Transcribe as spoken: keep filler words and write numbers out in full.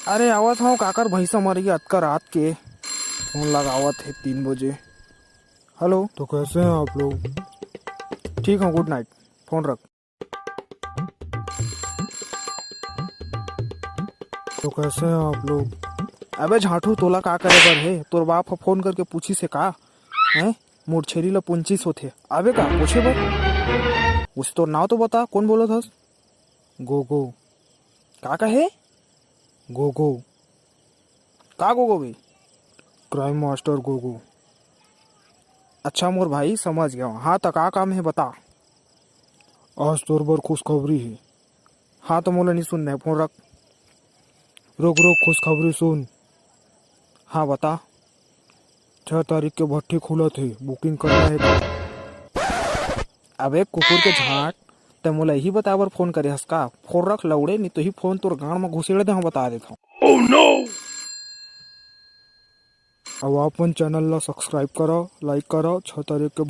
अरे आवत हूँ, काकर भैंसा मर गया अतका रात के। फोन लगावत हे तीन बजे। हेलो। तो कैसे हैं आप लोग? ठीक हूँ, गुड नाइट। फोन रख। तो कैसे हैं आप लोग? अबे झांटू, तोला का करे बर हे? तोर बाप ह फोन करके पूछिस हे का? हैं? मोर छेरी ला पूछिस होथे। अबे का पूछे बर? उस तोर नाव तो बता, कोन बोलत हस? गोगो। का कहे? गोगो। का गोगो बे? Crime master Gogo. अच्छा मोर भाई, समझ गया। हाँ, त का काम हे, बता। आज तोर बर खुशखबरी हे। हाँ, त मोला नहीं सुनना है, फोन रख। रुक, रुक, खुशखबरी सुन। हाँ, बता। छह तारीख के भट्ठी खुलत हे, बुकिंग करना हे का? अबे कुकुर के झांट, ते मोला यही बताए बर फोन करे हस का? फोन रख लौड़े, नहीं तो ही फोन तोर गांड म घुसेड़ दे, हम बता देत हूँ। अब आप मन चैनल ला सब्सक्राइब करो, लाइक करो। छह तारीख के